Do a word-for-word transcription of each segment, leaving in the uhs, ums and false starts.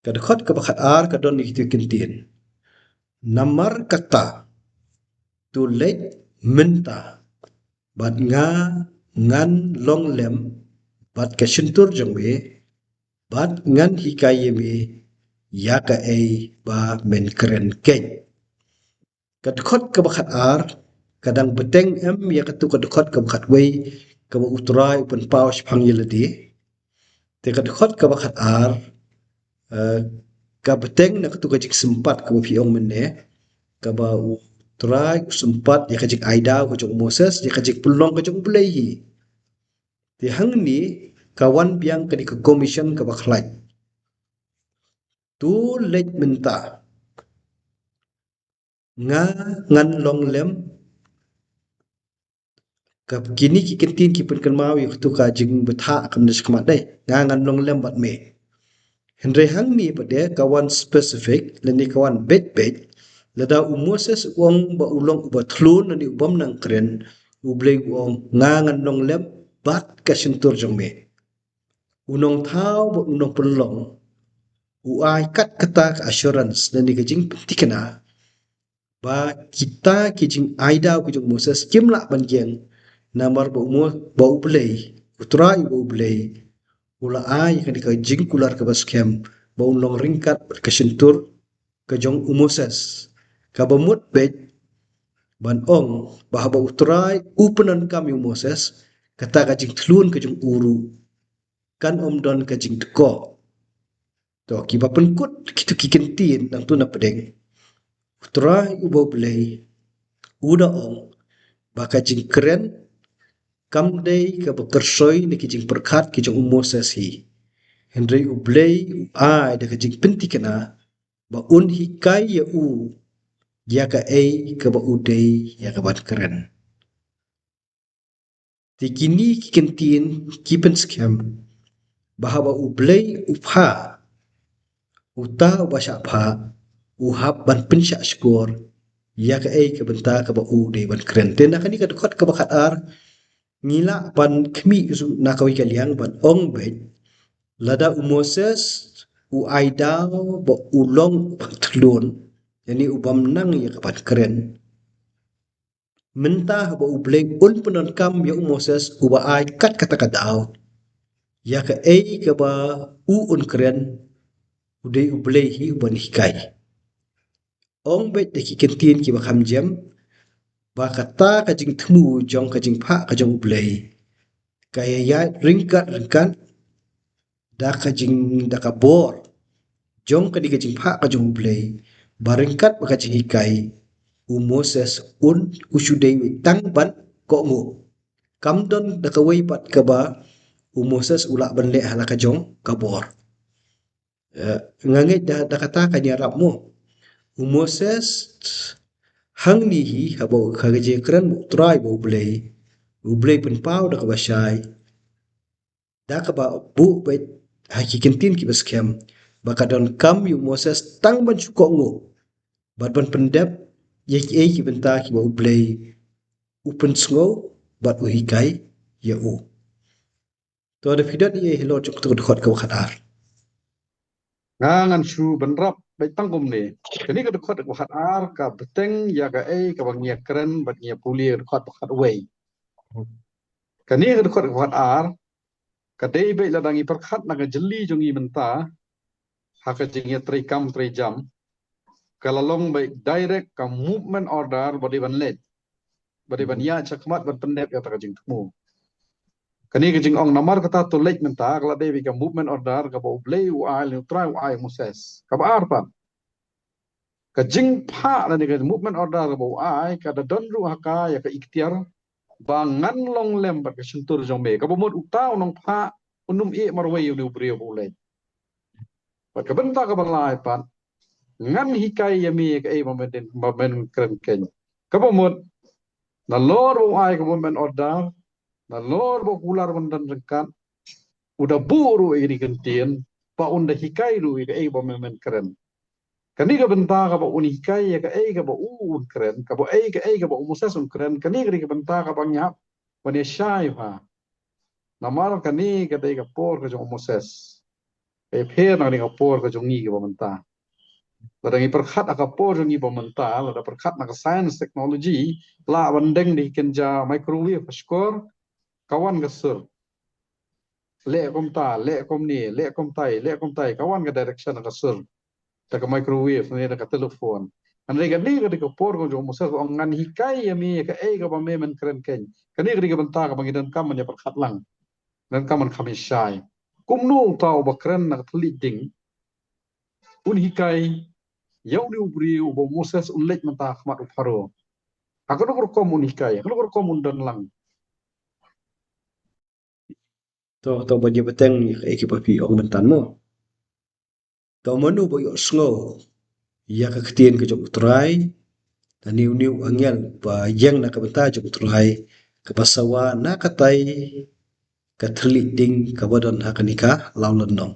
Ka dkhot kaba khatar ka don ïa kito ki kyntien. Namar kata, to leit mynta, bad nga ngan long lem bad ka shyntur jong me, bad ngan hikai ïa me ïa kaei ba men kren keiñ. Ka dkhot kaba khatar ka dang bteng em ïa kato ka dkhot kaba khatwei, kaba U Trai u pynpaw shaphang ïa lade. Te ka dkhot kaba khatar, eh, ka bteng na kato ka jingsympat kaba phi ong mynne, kaba U Trai u sympat ïa ka jingai daw ka jong u Moses, ïa ka jingpynlong ka jong U Blei hi. Te hangne ka wan biang kane ka commission kaba khlaiñ. To leit mynta, nga ngan long lem. Ka kine ki kyntien ki pynkynmaw ïa kato ka jingbthah kam da shakmat dei, nga ngan long lem bad me. Hynrei hangne pat de ka wan specific lane ka wan beit beit. Lada u Moses u ong ba u long uba thlun lane u bym nang kren, U Blei u ong nga ngan long lem bad ka shyntur jong me. U nongthaw bad u nongpynlong u ai kat kata ka assurance lane ka jingpynthikna ba kita ki jingai daw ki jong u Moses kim lah ban ïeng, namar ba u Mo-, ba U Blei, U Trai ba U Blei u la ai kane ka jingkular kaba skhem ba un long ryngkat bad ka shyntur ka jong u Moses. Kaba mut beit ban ong ba haba U Trai u pyndonkam ïa u Moses, kata ka jingthlun ka jong u ruh kan ym don ka jingtkoh. To, kiba pynkut kito ki kyntien nangto na pdeng, U Trai uba U Blei u da ong ba ka jingkren kam dei kaba kyrsoi na ki jingpyrkhat ki jong u Moses hi. Hynrei U Blei u ai da ka jingpynthikna ba un hikai ïa u ïa kaei kaba u dei ïa kaban kren. Te kine ki kyntien ki pynskhem ba haba U Blei u phah, uta uba shah phah u hap ban pynshah shkor ïa kaei ka bynta kaba u dei ban kren. Te na kane ka dkhot kaba khatar ngi lah ban khmih na kawei ka liang ban ong beit, lada u Moses u ai daw ba u long uba thlun, lane u bym nang ïa kaban kren, mynta haba U Blei un pyndonkam ïa u Moses uba ai kat kata ka daw ïa kaei kaba u un kren, u dei U Blei hi uban hikai. Ong beit da ki kyntien kiba kham jem ba kata ka jingthmu jong ka jingphah ka jong U Blei ka ïaid ryngkat ryngkat da ka jing, da ka bor jong kane ka jingphah ka jong U Blei, ba ryngkat bad ka jinghikai u Moses un, u shu dei tang ban kohnguh. Kam don da kawei pat kaba u Moses u lah ban leh ha la ka jong ka bor. Eh, nga ngeit da, da kata kan ïarap mo. U Moses hangne hi haba u, ha ka jingkren bad U Trai bad U Blei, U Blei pynpaw da kaba shai, da kaba buh beit ha ki kyntien kiba skhem ba ka donkam ïa u Moses tang ban shu kohnguh bad ban pyndep ïa kiei ki bynta kiba U Blei u pynsngew bad u hikai ïa u. To, da phi don ei ei halor jong kato ka dkhot kaba khatar? Nga ngan shu bynrap beit tang kumne. Kane ka dkhot kaba khatar ka bteng ïa kaei kaba ngi ïa kren bad ngi ïa pule, dkhot ba khatwei. Kane ka dkhot kaba khatar ka dei beit lada ngi pyrkhat na ka jylli jong ngi mynta ha ka jingïatreikam treijam, ka la long beit direct ka movement order ba dei ban leit, ba dei ban ïaid shakhmat ban pyndep ïa kata ka jingthmu. Kane ka jingong namar kata to leit mynta ka la dei beit ka movement order kaba U Blei u ai, U Trai u ai Moses. Kaba ar pat, ka jingphah lane ka movement order kaba u ai ka da don ruh ha ka ïa ka iktiar ba ngan long lem bad ka shyntur jong me. Kaba mut uta u nongphah un ym ïeh marwei ïa une u briew ba u leit. Bad ka bynta kaba lai pat, ngan hikai ïa me kaei ba men, ba men kren keiñ. Kaba mut nalor ba u ai ka movement order, nalor ba u kular ban don ryngkat, u da buh ruh ïa kine ki kyntien ba un da hikai ruh ïa kaei ba men, men kren. Kane ka bynta kaba un hikai ïa kaei kaba u un kren, kaba ei kaei kaba u Moses un kren, kane ka dei ka bynta kaba ngi hap ban ïa shai bha. Namar kane ka dei ka por ka jong u Moses. Pher na kane ka por ka jong ngi kaba mynta. Lada ngi pyrkhat ha ka por jong ngi ba mynta, lada pyrkhat na ka science technology, lah ban deng da ki kynja microwave ha shkor, ka wan ka sur. Leh kumta, leh kumne, leh kumtai, leh kumtai, ka wan ka direction ha ka sur. Da ka microwave ne da ka telephone. Hynrei kane ka dei ka por ka jong u Moses ba ong ngan hikai ïa me ïa kaei kaba me men kren kein. Kane ka dei ka bynta kaba ngi donkam ban ïa pyrkhat lang. Donkam ban kham ïa shai. Kumno uta uba kren na ka thylliej ding un hikai ïa une u briew uba u Moses un leit mynta ha khmat u Pharaoh. Ha kano ka rukom un hikai, ha kano ka rukom un don lang. To, to ban ïa bteng ïa kaei kaba phi ong mynta mo. To mano ba ïohsngew ïa ka ktien ka jong u Trai, lane une u angel ba ïeng na ka bynta jong u Trai, kaba sawa na katai ka thylliej ding kaba don ha kane ka lawlynnong.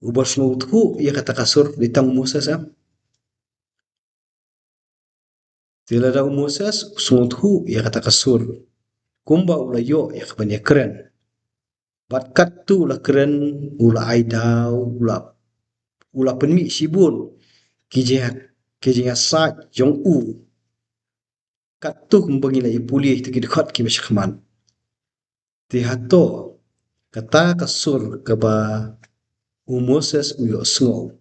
Uba sngewthuh ïa kata ka sur dei tang u Moses em? Te lada u Moses u sngewthuh ïa kata ka sur, kumba u la ïoh ïa kaban ïa kren. Bad katto u la kren, u la ai daw, u la, u la pynmih shibun ki jing, ki jingïasaid jong u. Katto kumba ngi la ïa pule ïa kita ki dkhot kiba shakhmat. Te hato kata ka sur kaba u Moses u ïohsngew,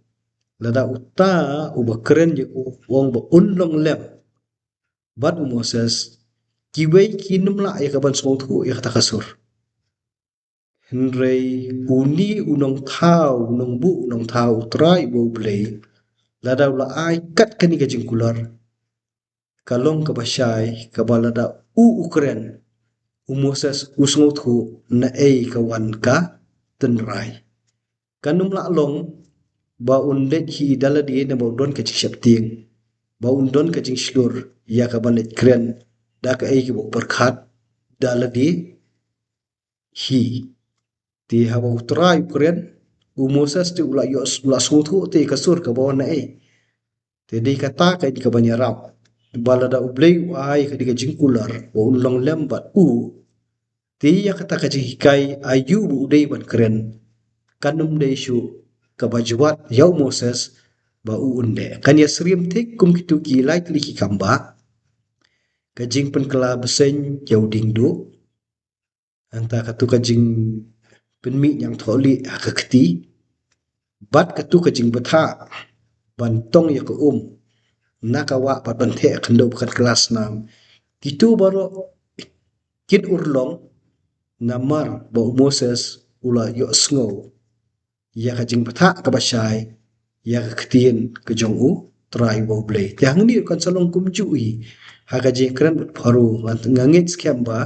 lada uta uba kren ïa u u ong ba un long lem bad u Moses, kiwei kin ym lah ïa kaban sngewthuh ïa kata ka sur. Hynrei une u nongthaw, u nongbuh u nongthaw, u Trai uba U Blei, lada u la ai kat kane ka jingkular, ka long kaba shai, kaba lada u u kren, u Moses u sngewthuh naei ka wan ka tynrai. Kan ym lah long ba un leit hi da lade, namar ba un don ka jingsheptieng, ba un don ka jingshlur ïa kaban leit kren da kaei kaba u pyrkhat da lade hi. Te haba u Trai u kren, u Moses te u la ïoh, u la sngewthuh te ka sur kaba wan naei. Te dei kata ka dei kaban ïarap ba lada U Blei u ai ka dei ka jingkular ba un long lem bad u, te ïa kata ka jinghikai aïu ba u dei ban kren, kan ym dei shuh kaba jwat ïa u Moses ba u un leh. Kan ïasyriem thik kum kito ki lai tylli ki kam ba ka jingpynkylla bseiñ ïa u diengduh, hangta katu ka jingpynmih ñiangthohlieh ha ka kti, bad katu ka jingbthah ban tong ïa ka um na ka wah bad ban theh khyndew ba kan kylla snam. Kitu baroh kin urlong namar ba u Moses u la ïohsngew ïa ka jingbthah kaba shai ïa ka ktien ka jong u Trai uba U Blei. Te hangne ruh kan sa long kumjuh hi ha ka jingkren bad Pharaoh. Nga, nga ngeit skhem ba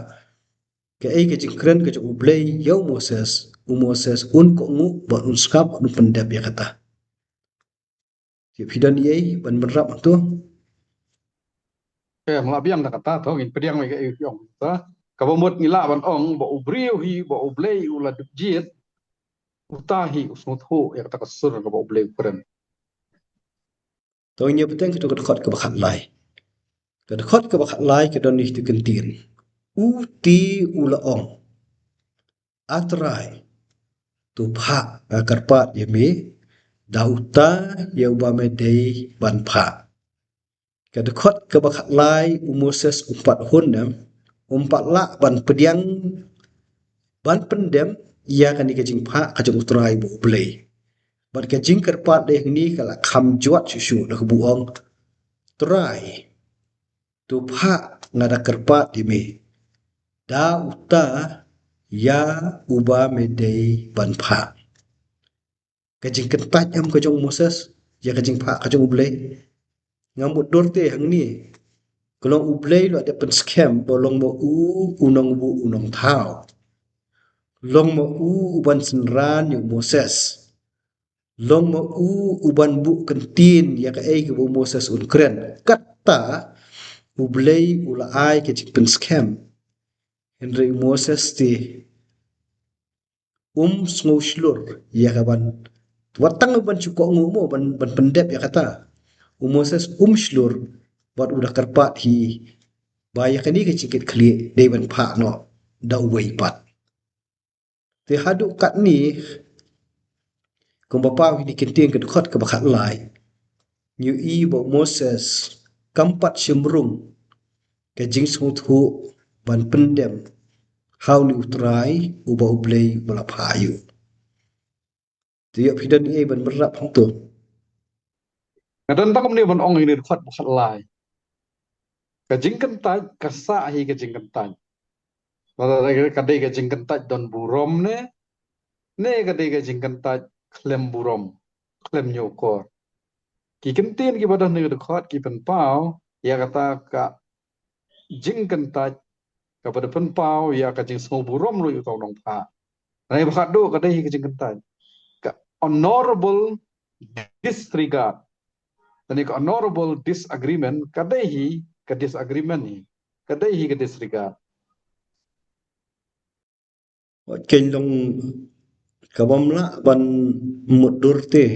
kaei ka jingkren ka jong U Blei ïa u Moses, u Moses un kohnguh bad un sngap, un pyndep ïa kata. Te phi don ei ban bynrap hangto? Em, la biang da kata, to ngin pdiang ïa kaei phi ong kata. Kaba mut ngi lah ban ong ba u briew hi ba U Blei u la dep jied, uta hi u sngewthuh ïa kata ka sur kaba U Blei u kren. To ngin ïa bteng katu ka dkhot kaba khatlai. Ka dkhot kaba khatlai ka don ïa kitu ki kyntien. U te u la ong, A Trai, to phah, nga kyrpad ïa me da uta ïa uba me dei ban phah. Ka dkhot kaba khatlai, u Moses um pat hun, em, um pat lah ban pdiang, ban pyndep ïa kane ka jingphah ka jong u Trai uba U Blei. Bad ka jingkyrpad dei hangne ka la kham jwat shuh shuh da kaba u ong, Trai, to phah, nga da kyrpad ïa me da uta ïa uba me dei ban phah. Ka jingkyntait em ka jong u Moses ïa ka jingphah ka jong U Blei? Nga mutdur te hangne ka long U Blei u la dep pynskhem ba long ma u u nongbuh u nongthaw, long ma u u ban synran ïa u Moses, long ma u u ban buh kyntien ïa kaei kaba u Moses un kren. Kata U Blei u la ai ka jingpynskhem. Hynrei u Moses te um sngew shlur ïa kaban, wat tang ban shu kohnguh mo, ban, ban pyndep ïa kata. U Moses um shlur bad u da kyrpad hi ba ïa kane ka jingkitkhlieh dei ban phah noh da uwei pat. Te haduh katne kumba paw ha kane ka ktien ka dkhot kaba khatlai, ngi ïohi ba u Moses kam pat shim rung ka jingsngewthuh ban pyndem ha une u Trai uba U Blei u la phah ïa u. Te ïoh phi don ei ban bynrap hangto? Nga don tang kumne ban ong ïa kane ka dkhot ba khatlai. Ka jingkyntait ka sah hi ka jingkyntait. Lada ka dei ka jingkyntait don burom ne, ne ka dei ka jingkyntait khlem burom, khlem ñiewkor. Ki kyntien kiba don ha kane ka dkhot ki pynpaw ïa kata ka jingkyntait kaba da pynpaw ïa ka jingsngewburom ruh ïa uta u nongphah. Hynrei ba khatduh ka dei hi ka jingkyntait, ka honorable disregard. Lane ka honorable disagreement ka dei hi ka disagreement hi. Ka dei hi ka disregard. Wat kein long ka bym lah ban mutdur te.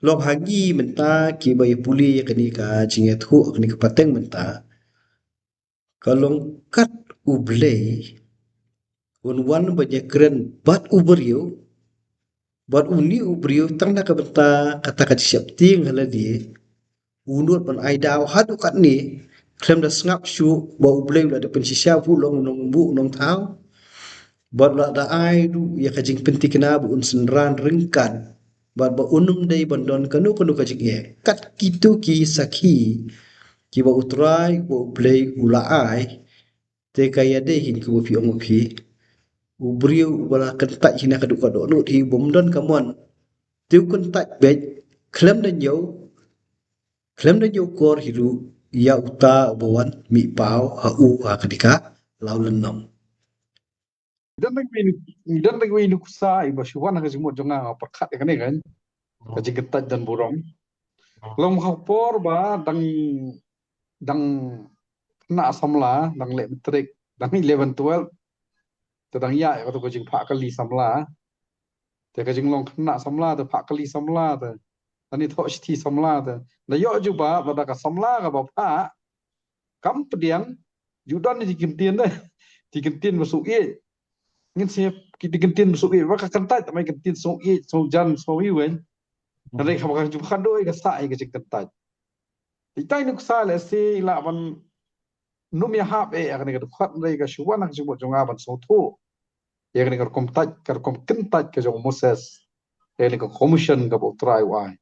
Long ha ngi mynta kiba ïa pule ïa kane ka jingïathuh, kane ka pateng mynta, ka long kat U Blei un wan ban ïakren bad u briew, bad une u briew tang na ka bynta kata ka jingsheptieng ha lade, u nud ban ai daw haduh katne, khlem da sngap shuh ba U Blei u la da pynshisha ba u long u nongbuh nongthaw, bad u la da ai ruh ïa ka jingpynthikna ba un synran ryngkat bad ba un ym dei ban don kano kano ka jingeh. Kat kito ki sakhi kiba U Trai, ba U Blei u la ai, te ka ïadei hi kumba phi ong ma phi. U briew uba la kyntait hi na ka duh ka dohnud hi, bym don ka mon. Te u kyntait beit khlem da ñiew, khlem da ñiewkor hi ruh ïa uta uba wan mih paw ha u ha kane ka lawlynnong. Ngi don tang iwei, ngi don tang iwei i nuksa iba shu wan ha ka jingmut jong nga, nga pyrkhat ïa kane kan. Ka jingkyntait don burom. Long ha ka por ba dang, dang khynnah samla, dang leh matric, dang eleven twelve, te dang ïaid ïa kato ka jingphah kali samla. Te ka jinglong khynnah samla te, phah kali samla te, lane thoh shithi samla te, da ïoh jubab lada ka samla kaba phah kam pdiang, ju don ki kyntien de, ki kyntien ba shu ïeit. Ngin sngewthuh ki kyntien ba shu ïeit, ba ka kyntait tang ma ki kyntien shu ïeit, shu jan, shu ïeit. Hynrei kaba ka ju, kaba khatduh ka sah ïa ka jingkyntait. Te itai i nuksa lehse i lah ban ym ïahap eh ïa kane ka dkhot, hynrei ka shu wan ha ka jingmut jong nga ban sngewthuh ïa kane ka rukom tait, ka rukom kyntait ka jong u Moses, ïa kane ka commission kaba U Trai u ai.